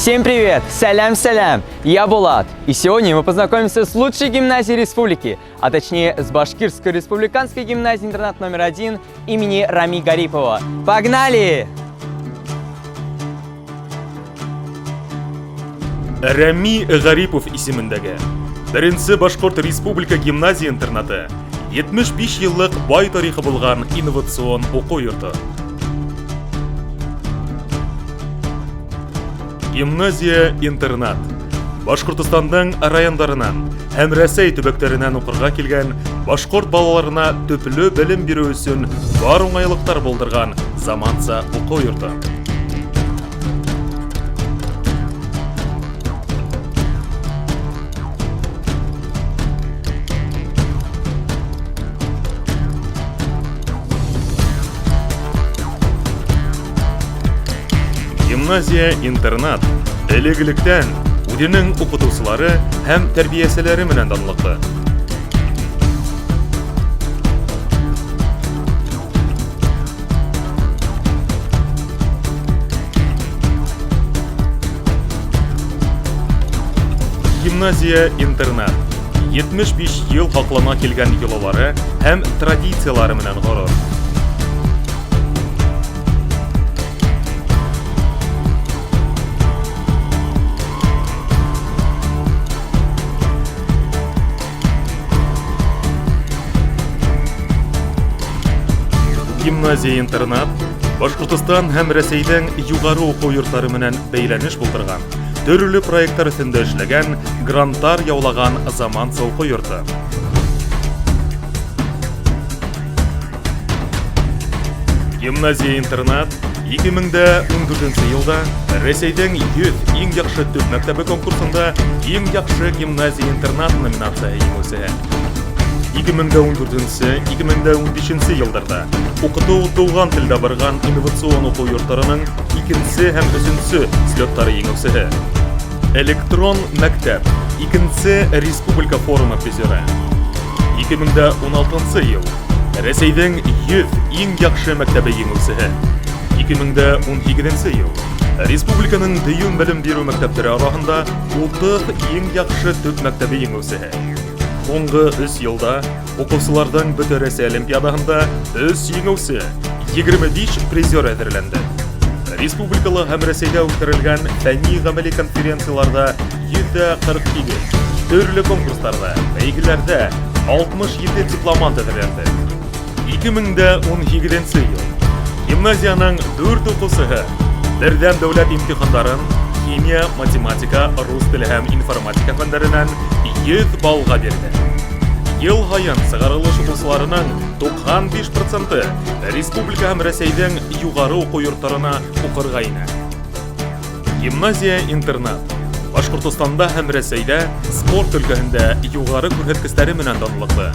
Всем привет! Сәләм-сәләм! Я Булат. И сегодня мы познакомимся с лучшей гимназией республики, а точнее с Башкирской республиканской гимназией-интернат № 1 имени Рами Гарипова. Погнали! Рәми Гарипов исемендәге Беренче башкорт республика гимназия-интернаты 75 еллык бай тарихы булган инновацион уку йорты. Гимназия-интернат Башкортостандың райондарынан һәм Рәсәй төбәкләреннән укырга килгән башкорт балаларына төпле белем бирү өчен бар уңайлыктар булдырган заманча уку йорты. Гимназия-интернат элек-электән үзенең укытучылары һәм тәрбиячеләре белән данлыклы. Гимназия-интернат 75 ел хаклана килгән йолалары һәм традицияләре белән горур. Гимназия-интернат Башкортостан һәм Рәсәйдән югары уку йортлары белән бәйләнеш булдырган, төрле проектлар өстендә эшләгән, грантлар яулаган заманча уку йорты. Гимназия-интернат 2014 елда Рәсәйдән 100 иң яхшы төп мәктәбе конкурсында иң яхшы гимназия-интернат номинациясе җиңүчесе. 2014-2015 елларда укыту туган телдә барган инновацион уку йортларының икенче һәм өченче слетлары җиңүчесе. Электрон мәктәп икенче республика форумы призеры. 2016 ел Рәсәйдән 100 иң яхшы мәктәбе җиңүчесе. 2018 ел Республиканың дөйөм белем бирү мәктәпләре арасында 30 иң яхшы төп мәктәбе җиңүчесе. Соңгы 3 елда укучылардан Бөтенрәсәй олимпиадаһында 3 җиңүче, 25 призер әзерләнде. Республикалы һәм Рәсәйдә үткәрелгән фәнни-гамәли конференцияләрдә 148, төрле конкурсларда, бәйгеләрдә 67 дипломант әзерләнде. 2017 ел. Гимназиянең 4 укучысы бердәм дәүләт имтиханнарын химия, математика, рус теле һәм информатика фәннәреннән 100 баллга бирде. Ел һаен чыгарылыш укучыларының 95% республика һәм Рәсәйдән югары уку йортларына укырга инә. Гимназия-интернат Башкортостанда һәм Рәсәйдә спорт өлкәһендә югары күрһәткечләре белән данлыклы.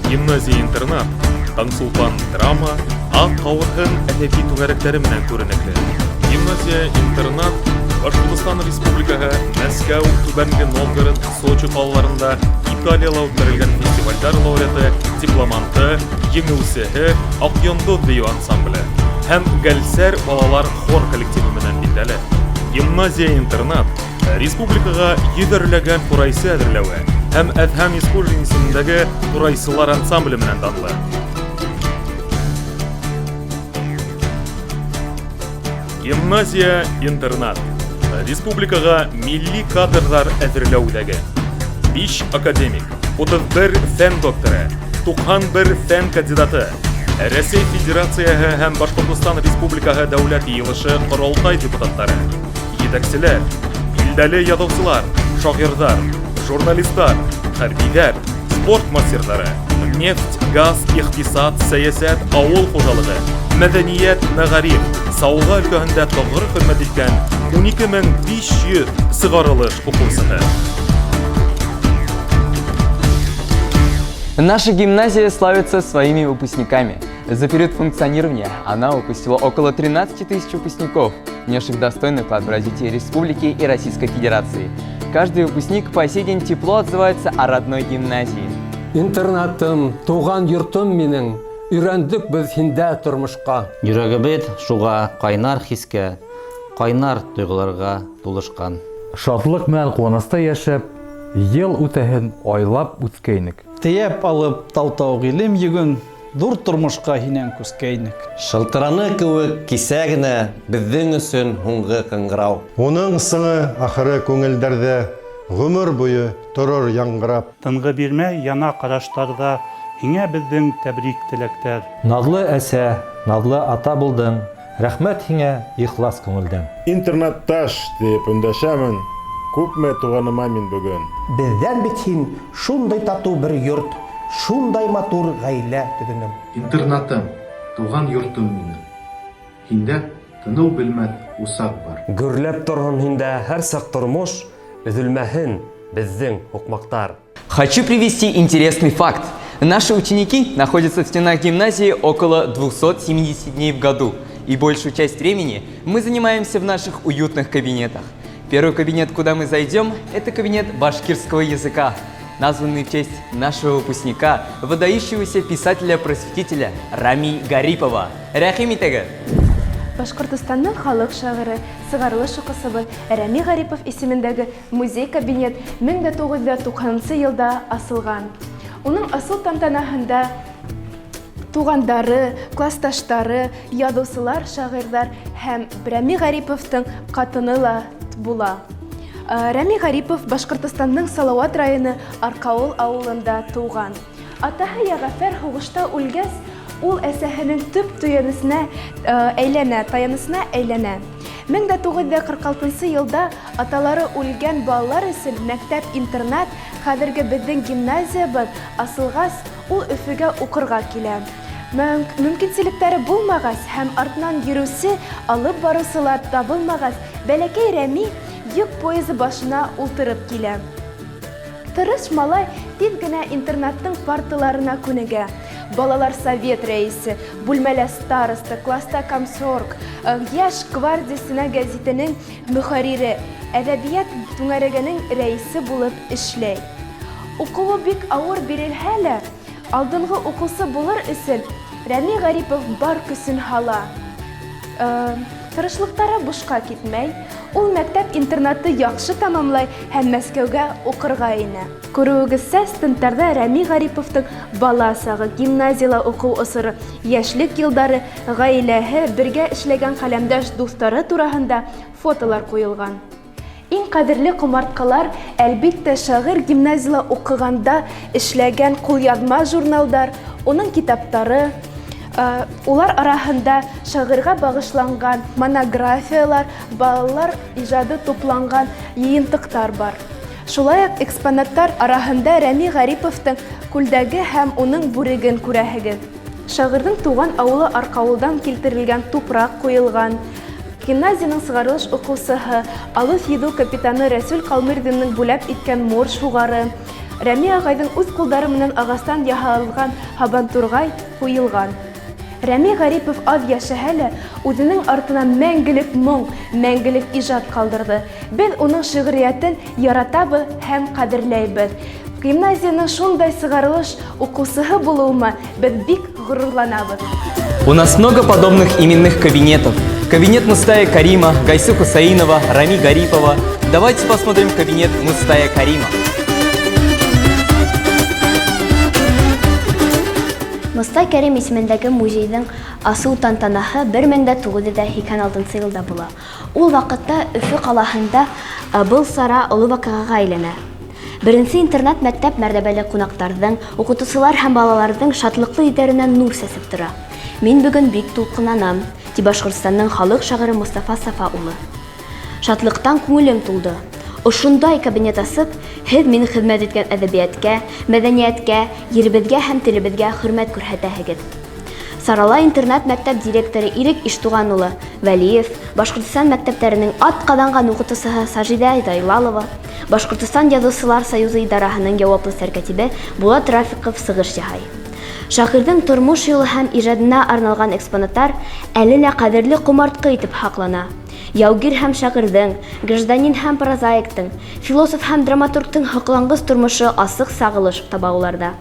Гимназия-интернат Таңсулпан драма, Ак кавырһын әдәби түгәрәкләре белән күренекле. Гимназия-интернат Башкортостан Республикаһы, Мәскәү, Түбәнге Новгород, Сочи калаларында, Италияла үткәрелгән фестивальләр лауреаты, дипломанты, җиңүчеһе Ак йондоз бию ансамбле һәм Гәлсәр балалар хор коллективы белән билгеле. Гимназия-интернат республикага йөзәрләгән курайчы әзерләве һәм Әдһәм Исхужин исемендәге курайчылар ансамбле белән данлы. Гимназия-интернат. Республикага милли кадрлар әзерләү үзәге. 5 академик, 31 фән докторы, 91 фән кандидаты, Рәсәй Федерацияһе һәм Башкортостан Республикаһы Дәүләт Йыйылышы Корылтай депутатлары, җитәкчеләр, билдәле язучылар, шагыйрьләр, журналистлар, хәрбиләр, спорт мастерлары, нефть, газ, икътисад, сәясәт, авыл хуҗалыгы, мәдәният, мәгариф, сауга өлкәһендә тугры хезмәт иткән 12500 чыгарылыш укучысы. Наша гимназия славится своими выпускниками. За период функционирования она выпустила около 13 тысяч выпускников, внесших достойный вклад в развитие республики и Российской Федерации. Каждый выпускник по сей день тепло отзывается о родной гимназии. Интернатым, туған йортом минең, өйрәндек беҙ һиндә тормошҡа. Йөрәгебеҙ шуға ҡайнар хискә, ҡайнар тойғоларға тулышҡан. Шатлыҡ менән ҡыуаныста йәшәп, йыл үтәһен айлап үткәйнек. Тейәп алып тау-тау ғилем йөгөн, ҙур тормошҡа һинән күскәйнек. Шылтыраны кеүек кисә генә беҙҙең өсөн һуңғы ҡыңғырау. Уның сыңы ахыры күңелдәрҙә ғүмер буйы торор яңғырап. Тынғы бирмәй яна ҡараштарҙа һиңә беҙҙең тәбрик теләктәр. Наҙлы әсә, наҙлы ата булдың, рәхмәт һиңә ихлас күңелдән. Интернатташ тиеп өндәшәмен, күпме туғаныма мин бөгөн. Беҙҙән бит һин шундай татыу бер йорт, шундай матур ғаилә төҙөнөң. Интернатым, туған йортом минең. Һиндә тыныу белмәҫ усаҡ бар. Гөрләп торһон һиндә һәр саҡ тормош, өҙөлмәһен беҙҙең һуҡмаҡтар. Хочу привести интересный факт. Наши ученики находятся в стенах гимназии около 270 дней в году. И большую часть времени мы занимаемся в наших уютных кабинетах. Первый кабинет, куда мы зайдем, это кабинет башкирского языка, названный в честь нашего выпускника, выдающегося писателя-просветителя Рами Гарипова. Рәхим итегеҙ! Башҡортостандың халыҡ шағиры, сығарылыш уҡыусыбыҙ Рәми Ғарипов исемендәге музей-кабинет 1990 йылда асылған. Уның асыу тантанаһында туғандары, класташтары, яҙыусылар, шағирҙар һәм Рәми Ғариповтың ҡатыны ла була. Рәми Ғарипов Башҡортостандың Салауат районы Арҡауыл ауылында тыуған. Атаһы Йәғәфәр һуғышта үлгәс, ул әсәһенең төп төйәнесенә әйләнә, таянысына әйләнә. 1946 йылда аталары үлгән балалар өсөн мәктәп-интернат, хәҙерге беҙҙең гимназиябыҙ асылғас, ул Өфөгә уҡырға килә. Мөмкинселектәре булмағас һәм артынан йөрөүсе, алып барыусылар табылмағас, бәләкәй Рәми йөк поезы башына ултырып килә. Тырыш малай тиҙ генә интернаттың парталарына күнегә. Балалар совет рәйесе, бүлмәлә староста, класста комсорг, Йәш гвардия стена гәзитенең мөхәррире, әҙәбиәт түңәрәгенең рәйесе булып эшләй. Уҡыуы бик ауыр бирелһә лә, алдынғы уҡыусы булыр өсөн Рәми Ғарипов бар көсөн һала. Тырышлыҡтары бушҡа китмәй, ул мәктәп-интернатты яҡшы тамамлай һәм Мәскәүгә уҡырға инә. Күреүегеҙсә, стендтарҙа Рәми Ғариповтың бала сағы, гимназияла уҡыу осоро, йәшлек йылдары, ғаиләһе, бергә эшләгән ҡәләмдәш дуҫтары тураһында фотолар ҡуйылған. Иң ҡәҙерле ҡомартҡылар, әлбиттә, шағир гимназияла уҡығанда эшләгән ҡулъяҙма журналдар, уның китаптары, улар араһында шағирға бағышланған монографиялар, балалар ижады тупланған йыйынтыҡтар бар. Шулай уҡ экспонаттар араһында Рәми Ғариповтың күлдәге һәм уның бүреген күрәһегеҙ. Шағирҙың тыуған ауылы Арҡауылдан килтерелгән тупраҡ ҡуйылған. Гимназияның сығарылыш уҡыусыһы, алыҫ йөҙөү капитаны Рәсүл Ҡалмырҙиндың бүләк иткән морж һуғары, Рәми ағайҙың үҙ ҡулдары менән ағастан яһалған һабантурғай ҡуйылған. Рәми Ғарипов аҙ йәшәһә лә, үҙенең артынан мәңгелек моң, мәңгелек ижад ҡалдырҙы. Беҙ уның шиғриәтен яратабыҙ һәм ҡәҙерләйбеҙ. Гимназияның шундай сығарылыш уҡыусыһы булыуыма беҙ бик ғорурланабыҙ. У нас много подобных именных кабинетов. Кабинет Мустая Карима, Гайсы Хусаинова, Рами Гарипова. Давайте посмотрим кабинет Мустая Карима. Мостай Кәрим исемендәге музейҙың асыу тантанаһы 1986 йылда була. Ул ваҡытта Өфө ҡалаһында был сара оло ваҡиғаға әйләнә. Беренсе интернат мәктәп мәртәбәле ҡунаҡтарҙың, уҡытыусылар һәм балаларҙың шатлыҡлы йөҙҙәренән нур сәсеп тора. Мин бөгөн бик тулҡынланам, ти Башҡортостандың халыҡ шағиры Мостафа Сафа улы. Шатлыҡтан күңелем тулды. Ошондай кабинет асып, һеҙ мин хеҙмәт иткән әҙәбиәткә, мәҙәниәткә, еребеҙгә һәм телебеҙгә хөрмәт күрһәтәһегеҙ. Сарала интернат мәктәп директоры Ирек Иштуған улы Вәлиев, Башҡортостан мәктәптәренең ат ҡаҙанған уҡытыусыһы Сажиҙә Дайлалова, Башҡортостан Яҙыусылар союзы идараһының яуаплы сәркәтибе Булат Рафиҡов сығыш яһай. Шағирҙың тормош юлы һәм ижадына арналған экспонаттар әле лә ҡәҙерле ҡомартҡы итеп һаҡлана. Яугир һәм шағирҙың, гражданин һәм прозаиктың, философ һәм драматургтың һоҡланғыс тормошо асыҡ сағылыш таба уларҙа.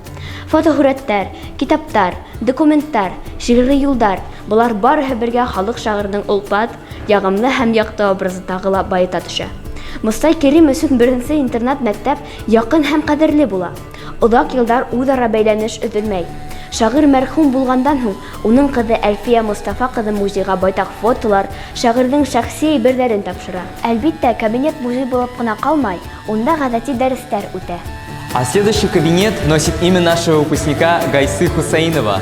Фотоһүрәттәр, китаптар, документтар, шиғри юлдар – былар барыһы бергә халыҡ шағирының олпат, яғымлы һәм яҡты образы тағы ла байыта төшә. Мостай Кәрим өсөн беренсе интернат мәктәп яҡын һәм ҡәҙерле була. Оҙаҡ йылдар үҙ-ара бәйләнеш өҙөлмәй. Шағир мәрхүм булғандан һуң уның ҡыҙы Әлфиә Мостафа ҡыҙы музейға байтаҡ фотолар, шағирҙың шәхси әйберҙәрен тапшыра. Әлбиттә, кабинет музей булып ҡына ҡалмай, унда ғәҙәти дәрестәр үтә. А следующий кабинет носит имя нашего выпускника Гайсы Хусаинова.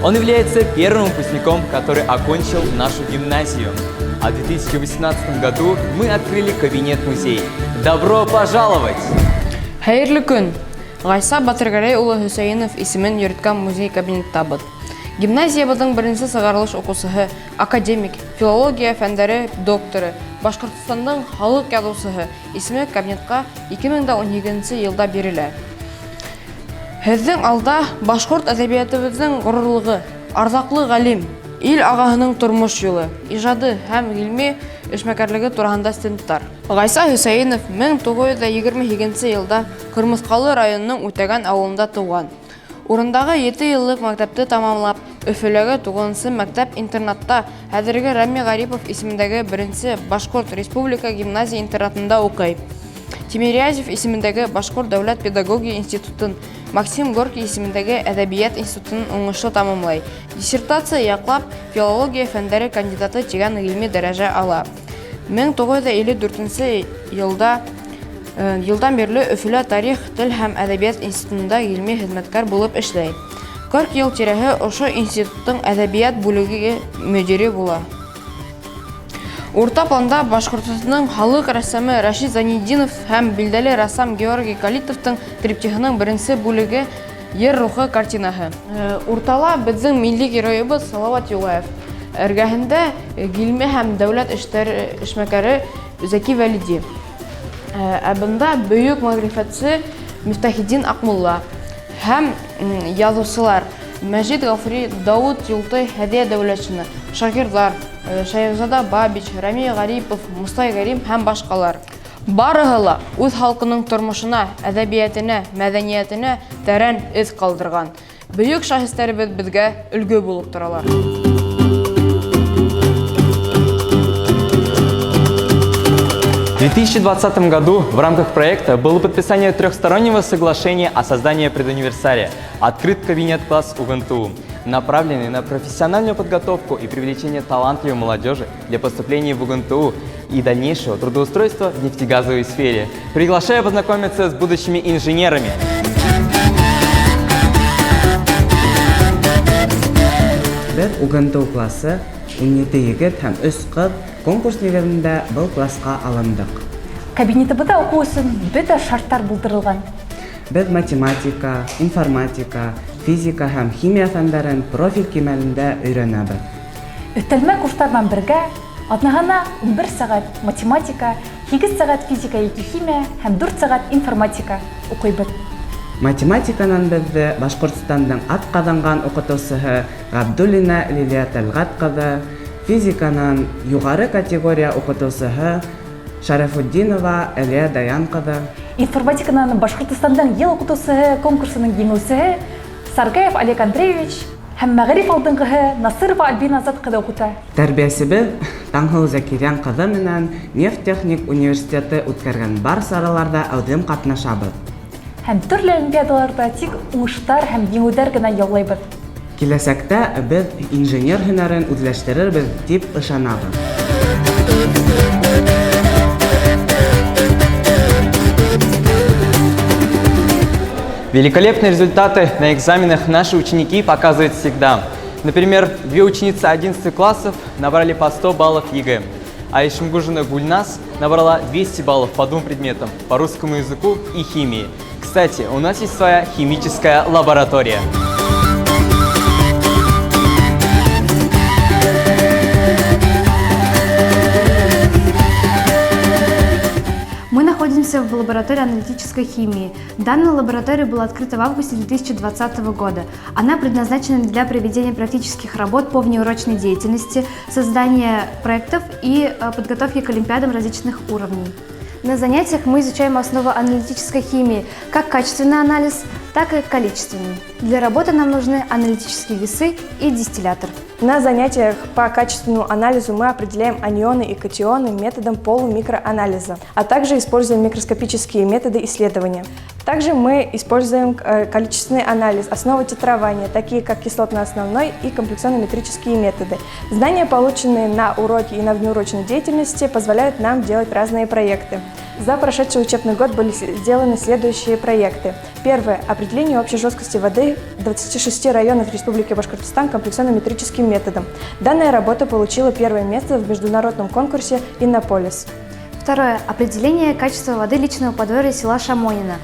Он является первым выпускником, который окончил нашу гимназию. А в 2018 году мы открыли кабинет-музей. Добро пожаловать! Хәйерле көн! Ғайса Батыргәрәй улы Хөсәйенов исемен йөрөткән музей кабинеттабыҙ. Гимназиябыҙҙың беренсе сығарылыш уҡыусыһы, академик, филология фәндәре докторы, Башҡортостандың халыҡ яҙыусыһы исеме кабинетҡа 2018 йылда бирелә. Һеҙҙең алда башҡорт әҙәбиәтебеҙҙең ғорурлығы, арҙаҡлы ғалим, ил ағаһының тормош юлы, ижады һәм ғилми эшмәкәрлеге тураһында стендтар. Ғайса Хөсәйенов 1928 йылда Ҡырмыҫҡалы районының Үтәгән ауылында тыуған. Урындағы 7 йыллыҡ мәктәпте тамамлап, Өфөләге 9-нсы мәктәп-интернатта хәҙерге Рәми Ғарипов исемендәге 1-нсе Башҡорт республика гимназия интернатында уҡый. Тимирязев исемендәге Башҡорт дәүләт педагогия институтын, Максим Горький исемендәге әҙәбиәт институтын уңышлы тамамлай. Диссертация яҡлап, филология фәндәре кандидаты тигән ғилми дәрәжә ала. 1954 йылдан бирле Өфөлә тарих, тел һәм әҙәбиәт институтында ғилми хеҙмәткәр булып эшләй. 40 йыл тирәһе ошо институттың әҙәбиәт бүлеге мөдире була. Урта планда Башҡортостандың халыҡ рәссамы Рәшит Зайнетдинов һәм билдәле рәссам Георгий Калитовтың триптихының беренсе бүлеге «Ер рухы» картинаһы. Уртала беҙҙең милли геройыбыҙ Салауат Юлаев. Эргәһендә ғилми һәм дәүләт эшмәкәре Зәки Вәлиди. Ә бында бөйөк мәғрифәтсе Мифтахетдин Аҡмулла һәм яҙыусылар Мәжит Ғафури, Дауыт Юлтай, Һәҙиә Дәүләтшина, шағирҙар Шәйехзада Бабич, Рәми Ғарипов, Мостай Кәрим һәм башҡалар. Барыһы ла үҙ халҡының тормошона, әҙәбиәтенә, мәҙәниәтенә тәрән эҙ ҡалдырған. Бөйөк шәхестәребеҙ беҙгә өлгө булып торалар. В 2020 году в рамках проекта было подписание трехстороннего соглашения о создании предуниверсария «Открыт кабинет-класс УГНТУ», направленный на профессиональную подготовку и привлечение талантливой молодежи для поступления в УГНТУ и дальнейшего трудоустройства в нефтегазовой сфере. Приглашаю познакомиться с будущими инженерами. Беҙ УГНТУ классы 17 егет һәм 3 ҡыҙ конкурс нигеҙендә был класҡа алындыҡ. Кабинетыбыҙҙа уҡыу өсөн бөтә шарттар булдырылған. Беҙ математика, информатика, физика һәм химия фәндәрен профиль кимәлендә өйрәнәбеҙ. Өҫтәлмә курстар менән бергә аҙнаһына 11 сәғәт математика, 8 сәғәт физика йәки химия һәм 4 сәғәт информатика уҡыйбыҙ. Математиканан беҙҙе Башҡортостандың атҡаҙанған уҡытыусыһы Ғабдуллина Лилиә Тәлғәт ҡыҙы, физиканан юғары категория уҡытыусыһы Шәрәфутдинова Әлиә Даян ҡыҙы. Информатиканан Башҡортостандың йыл уҡытыусыһы конкурсының еңеүсеһе Саргаев Олег Андреевич һәм мәғариф алдынғыһы Насырова Альбина Азат ҡыҙы уҡыта. Тәрбиәсебеҙ Таңһылыу Зәкирйән ҡыҙы менән Нефть техник университеты үткәргән бар сараларҙа әүҙем ҡатнашабыҙ. Һәм төрлө олимпиадаларҙа тик уңыштар һәм еңеүҙәр генә яулайбыҙ. Киләсәктә беҙ инженер һөнәрен үҙләштерербеҙ тип ышанабыҙ. Великолепные результаты на экзаменах наши ученики показывают всегда. Например, две ученицы 11 классов набрали по 100 баллов ЕГЭ, а Ишимгужина Гульнас набрала 200 баллов по двум предметам – по русскому языку и химии. Кстати, у нас есть своя химическая лаборатория. Мы находимся находимся в лаборатории аналитической химии. Данная лаборатория была открыта в августе 2020 года. Она предназначена для проведения практических работ по внеурочной деятельности, создания проектов и подготовки к олимпиадам различных уровней. На занятиях мы изучаем основы аналитической химии, как качественный анализ, так и количественный. Для работы нам нужны аналитические весы и дистиллятор. На занятиях по качественному анализу мы определяем анионы и катионы методом полумикроанализа, а также используем микроскопические методы исследования. Также мы используем количественный анализ, основы титрования, такие как кислотно-основной и комплексонометрические методы. Знания, полученные на уроке и на внеурочной деятельности, позволяют нам делать разные проекты. За прошедший учебный год были сделаны следующие проекты. Первое. Определение общей жесткости воды 26 районов Республики Башкортостан комплексонометрическим методом. Данная работа получила первое место в международном конкурсе «Иннополис». Второе. Определение качества воды личного подворья села Шамонина.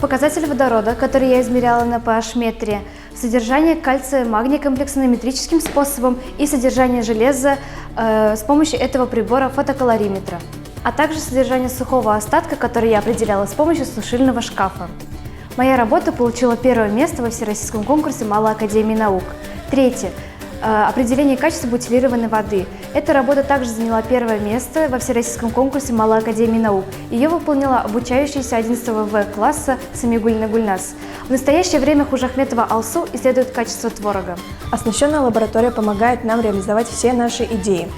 Показатель водорода, который я измеряла на pH-метре, содержание кальция магния комплексонометрическим способом и содержание железа с помощью этого прибора фотоколориметра, а также содержание сухого остатка, который я определяла с помощью сушильного шкафа. Моя работа получила первое место во всероссийском конкурсе Малой академии наук. Третье. Определение качества бутилированной воды. Эта работа также заняла первое место во всероссийском конкурсе Малой академии наук. Ее выполнила обучающаяся 11 В класса Самигулина Гульнас. В настоящее время Хужахметова Алсу исследует качество творога. Оснащенная лаборатория помогает нам реализовать все наши идеи.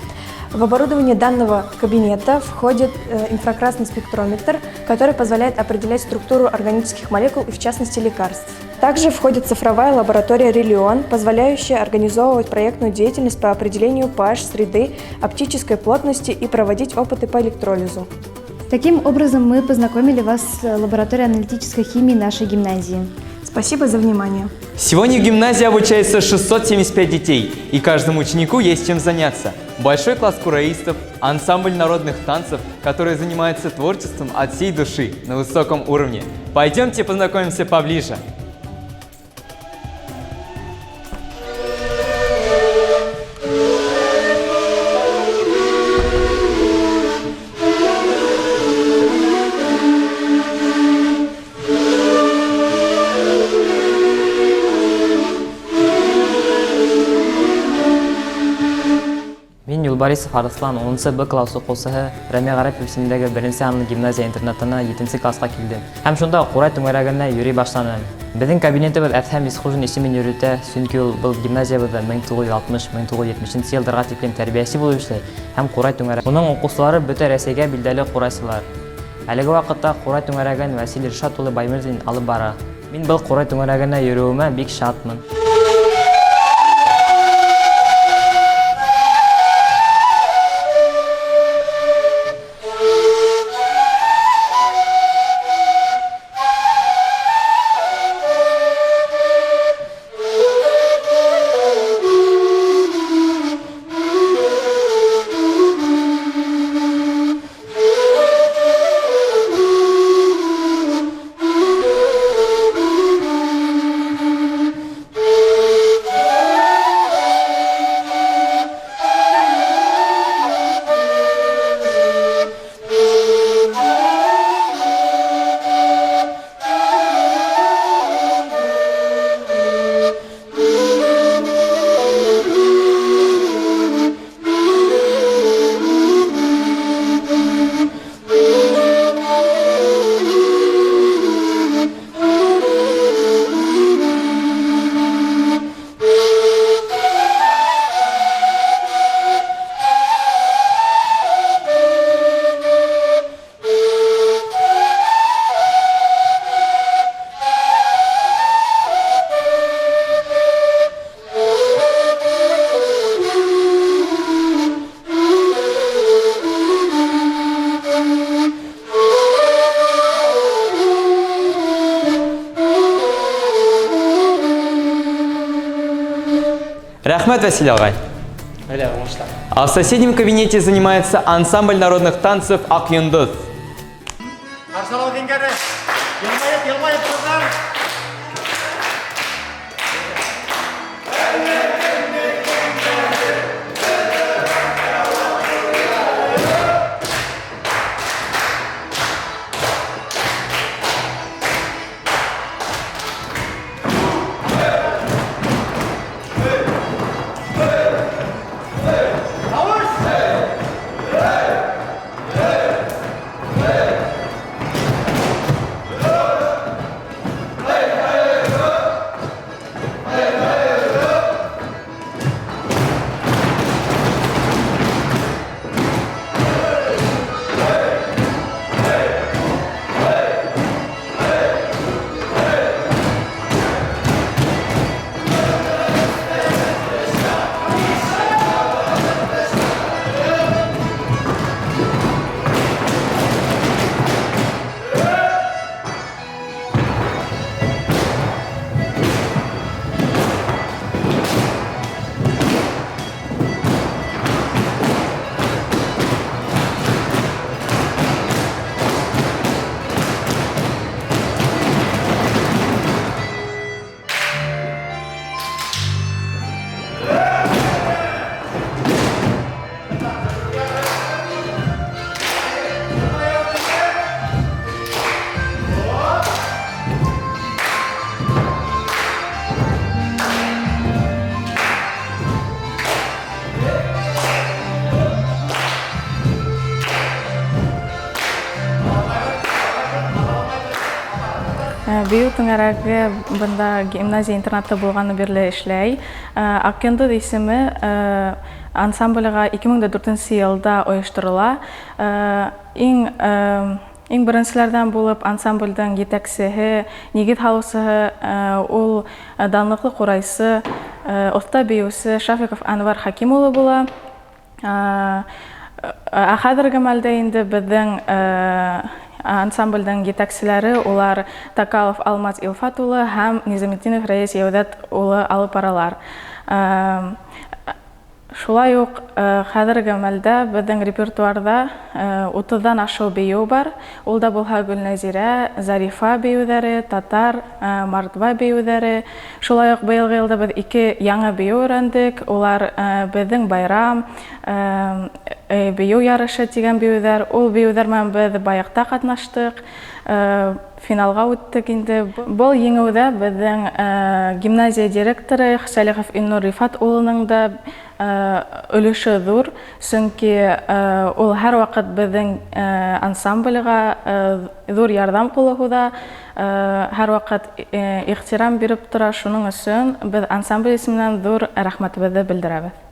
В оборудование данного кабинета входит инфракрасный спектрометр, который позволяет определять структуру органических молекул и, в частности, лекарств. Также входит цифровая лаборатория «Релион», позволяющая организовывать проектную деятельность по определению pH среды, оптической плотности и проводить опыты по электролизу. Таким образом, мы познакомили вас с лабораторией аналитической химии нашей гимназии. Спасибо за внимание. Сегодня в гимназии обучается 675 детей, и каждому ученику есть чем заняться. Большой класс кураистов, ансамбль народных танцев, который занимается творчеством от всей души на высоком уровне. Пойдемте познакомимся поближе. Юлбарисов Арыслан, 10 Б класс уҡыусыһы, Рәми Ғәрәпов исемендәге беренсе һанлы гимназия интернатына 7 класҡа килдем. Һәм шунда ҡурай түңәрәгенә йөрөй башланым. Беҙҙең кабинетыбыҙ Әҙһәм Исхужин исемен йөрөтә, сөнки ул был гимназиябыҙҙа 1960-1970 йылдарға тиклем тәрбиәсе булып эшләй һәм ҡурай түңәрәге. Уның уҡыусылары бөтә Рәсәйгә билдәле ҡурайсылар. Әлеге ваҡытта ҡурай түңәрәген Василий Ришат улы Баймырзин алып бара. Мин был ҡурай түңәрәгенә йөрөүемә бик шатмын. Рәхмәт, Василий ағай. А в соседнем кабинете занимается ансамбль народных танцев «Ак йондоҙ». Бейеү түңәрәге бында гимназия интернаты булғаны бирле эшләй. Аҡ йондоҙ исеме ансамблға 2004 йылда ойошторола. Иң беренселәрҙән булып ансамблдең етәксеһе, нигеҙ һалыусыһы ул данлыҡлы ҡурайсы, оҫта бейеүсе Шафиков Анвар Хаким улы була. Ә хәҙерге мәлдә инде беҙҙең ансамблдең етәкселәре улар Такалов Алмаз Илфат улы һәм Низаметдинов Рәис Йәүҙәт улы алып баралар. Шулай уҡ хәҙерге мәлдә беҙҙең репертуарҙа 30-ҙан ашыу бейеү бар. Ул да булһа Гөлнәзирә, Зарифа бейеүҙәре, татар, мордва бейеүҙәре. Шулай уҡ быйылғы йылда беҙ 2 яңы бейеү өйрәндек. Улар беҙҙең байрам, бейеү ярышы тигән бейеүҙәр. Ул бейеүҙәр менән беҙ баяҡта ҡатнаштыҡ, финалға үттек инде. Был еңеүҙә беҙҙең гимназия директоры Сәлихов Илнур Рифат улының да өлөшө ҙур, сөнки ул һәр ваҡыт беҙҙең ансамблға ҙур ярҙам ҡулы һуҙа, һәр ваҡыт ихтирам биреп тора. Шуның өсөн беҙ ансамбль исеменән ҙур рәхмәтебеҙҙе белдерәбеҙ.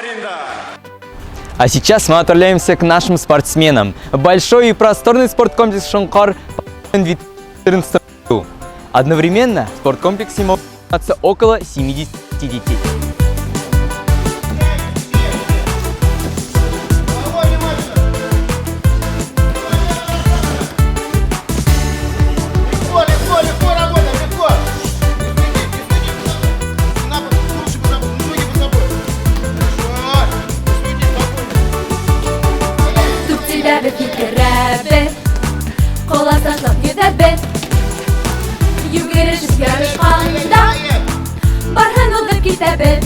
Афарин да! А сейчас мы отправляемся к нашим спортсменам. Большой и просторный спорткомплекс «Шонкар» в 2014 году. Одновременно в спорткомплексе могут заниматься около 70 детей. Легко, легко, легко работаем, легко! Не стыди, не стыди, на бок, лучше под собой, ноги под собой. Хорошо. Не суетись, спокойно. Туп тибәбеҙ, һикерәбеҙ, Ҡолас ташлап йөҙәбеҙ. Йүгерешеп ярышҡанда Барыһын уҙып китәбеҙ.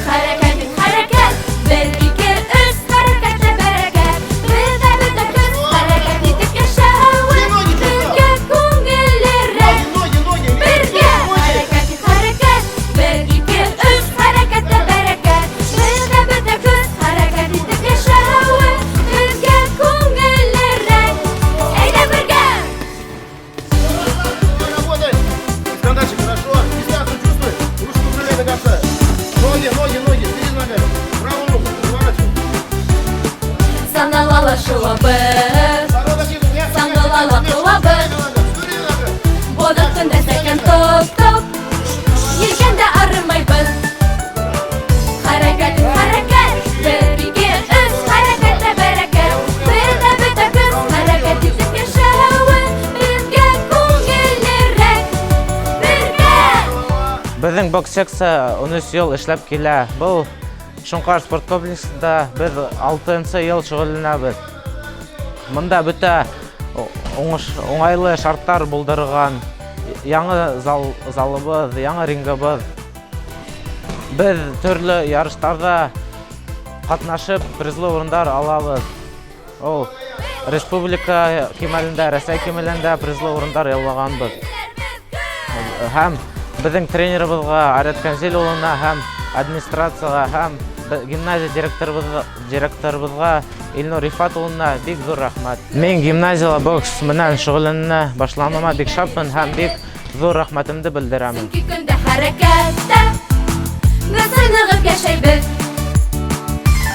Хәрәкәт, хәрәкәт. Бер, ике, өс. Хәрәкәттә бәрәкәт. Беҙҙә бөтә көс. Хәрәкәт итеп йәшәүе беҙгә күңеллерәк. Бергә. Хәрәкәт, хәрәкәт. Бер, ике, өс. Хәрәкәттә бәрәкәт. Беҙҙә бөтә көс. Хәрәкәт итеп йәшәүе беҙгә күңеллерәк. Әйҙә бергә! Работай! Искандарчик, хорошо. Дистанцию чувствуй. Ручку крылья до конца. Ноги, ноги, ноги. Впереди ногами. Правую ногу. Разворачивай. Саңғылала шыуабыҙ, Саңғылала ҡыуабыҙ. Боҙ өҫтөндә сәкән топ-топ, Елгәндә арымайбыҙ. Хәрәкәт, хәрәкәт. Бер, ике, өс. Хәрәкәттә бәрәкәт. Беҙҙә бөтә көс. Хәрәкәт итеп йәшәүе беҙгә күңеллерәк. Бергә! Беҙҙең бокс секция 13 йыл эшләп килә. Был Шонҡар спорт комплексында беҙ 6 йыл шөғөлләнәбеҙ. Бында бөтә уңайлы шарттар булдырылған. Яңы зал, залыбыҙ, яңы рингыбыҙ. Беҙ төрлө ярыштарҙа ҡатнашып призлы урындар алабыҙ. Ул республика кимәлендә, Рәсәй кимәлендә призлы урындар яулағанбыҙ. Һәм беҙҙең тренерыбыҙға Айрат Кәнзил улына һәм администрацияға һәм гимназия директорыбыҙға Илнур Рифат улына бик ҙур рәхмәт. Мин гимназияла бокс менән шөғөлләнә башланыма бик шатмын һәм бик ҙур рәхмәтемде белдерәмен. Сөнки көндә хәрәкәттә беҙ нығып йәшәйбеҙ.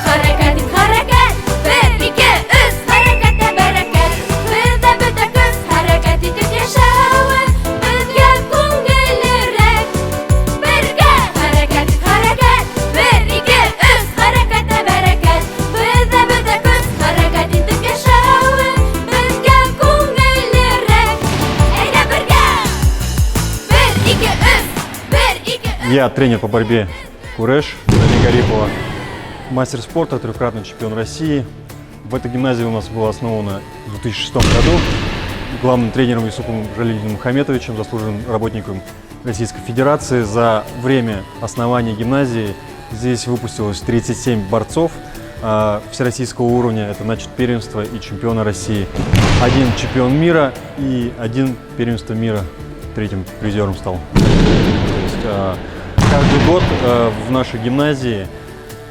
Хәрәкәт ит, хәрәкәт. Бер, ике, өс. Хәрәкәттә бәрәкәт. Беҙҙә бөтә көс. Хәрәкәт итеп йәшәүе беҙгә күңеллерәк. Бергә. Хәрәкәт ит, хәрәкәт. Бер, ике, өс. Хәрәкәттә бәрәкәт. Беҙҙә бөтә көс. Хәрәкәт итеп йәшәүе беҙгә күңеллерәк. Әйҙә бергә! Бер, ике, өс. Бер, ике, өс. Я тренер по борьбе Куреш Рами Гарипова, мастер спорта, трехкратный чемпион России. В этой гимназии у нас была основана в 2006 году главным тренером Юсупом Жалилиным Мухаметовичем, заслуженным работником Российской Федерации. За время основания гимназии здесь выпустилось 37 борцов всероссийского уровня, это значит первенство и чемпиона России. Один чемпион мира и один первенство мира третьим призером стал. То есть, каждый год в нашей гимназии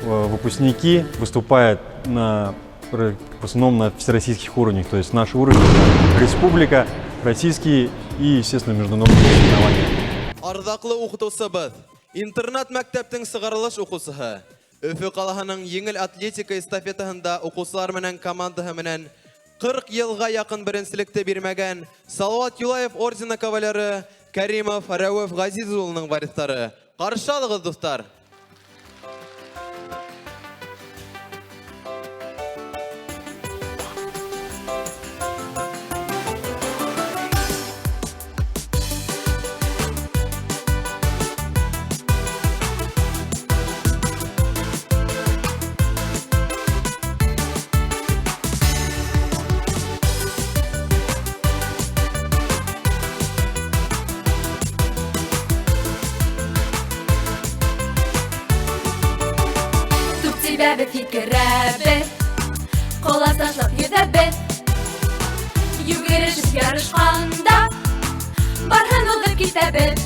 выпускники выступают в основном на всероссийских уровнях. То есть наш уровень – республика, российские и, естественно, международные соревнования. Арҙаҡлы уҡытыусыбыҙ, интернат мәктәптең сығарылыш уҡыусыһы, Өфө ҡалаһының еңел атлетика эстафетаһында уҡыусылар менән командаһы менән 40 йылға яҡын беренселекте бирмәгән Салават Юлаев ордены кавалеры Каримов Рәүеф Ғәзиз улының вариҫтары. Ҡаршы алығыҙ, дуҫтар! Туп тибәбеҙ, һикерәбеҙ, Ҡолас ташлап йөҙәбеҙ. Йүгерешеп ярышҡанда Барыһын уҙып китәбеҙ.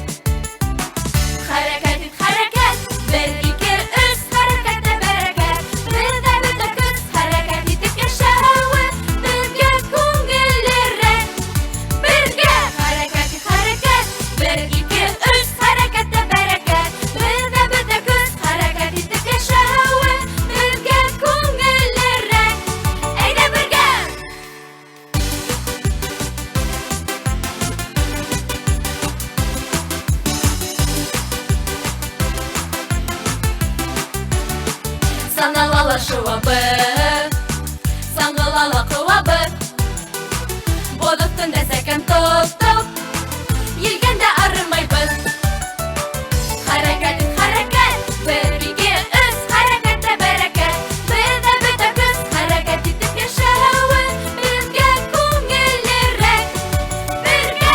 Хәрәкәт ит, хәрәкәт. Бер, ике, өс. Хәрәкәттә бәрәкәт. Беҙҙә бөтә көс. Хәрәкәт итеп йәшәүе беҙгә күңеллерәк. Бергә. Хәрәкәт ит, хәрәкәт. Бер, ике, өс. Хәрәкәттә бәрәкәт. Беҙҙә бөтә көс. Хәрәкәт итеп йәшәүе Тауҙа шыуабыҙ, саңғыла ла ҡыуабыҙ. Боҙ өҫтөндә сәкән тотоп, елгәндә арымайбыҙ. Хәрәкәт, хәрәкәт, бер, ике, өс, хәрәкәттә бәрәкәт. Беҙҙә бөтә көс, хәрәкәт итеп йәшәүе беҙгә күңеллерәк. Бергә!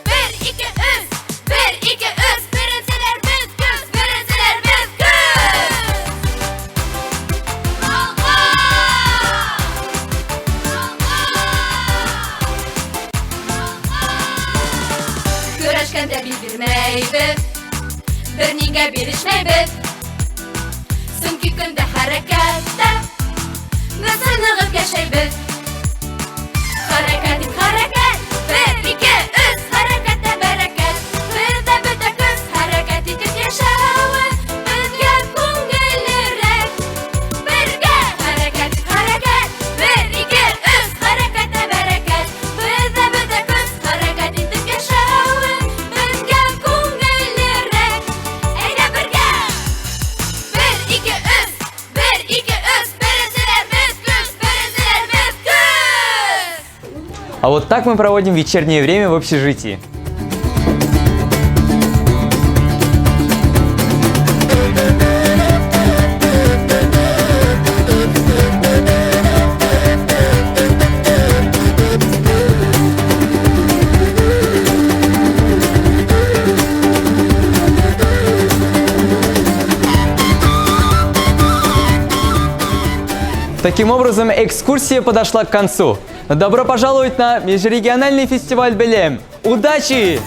Бер, ике, өс, бер, ике, өс, беренселәр беҙ көс, беренселәр беҙ көс! Алға! Көрәшкәндә бил бирмәйбеҙ, бер нигә бирешмәйбеҙ. Сөнки көндә хәрәкәттә, нәсел нығып йәшәйбеҙ. Хәрәкәт ит, хәрәкәт, бер, ике, өс, хәрәкәттә бәрәкәт. Беҙҙә бөтә көс, хәрәкәт итеп йәшәүе беҙгә күңеллерәк. Бергә хәрәкәт ит, хәрәкәт, бер, ике, өс, хәрәкәттә бәрәкәт. Беҙҙә бөтә көс, хәрәкәт итеп йәшәүе беҙгә күңеллерәк. Әйҙә бергә! Бер, ике, өс, бер, ике, өс, беренселәр беҙ көс, беренселәр беҙ көс! А вот так мы проводим вечернее время в общежитии. Таким образом, экскурсия подошла к концу. Добро пожаловать на межрегиональный фестиваль Белем. Удачи!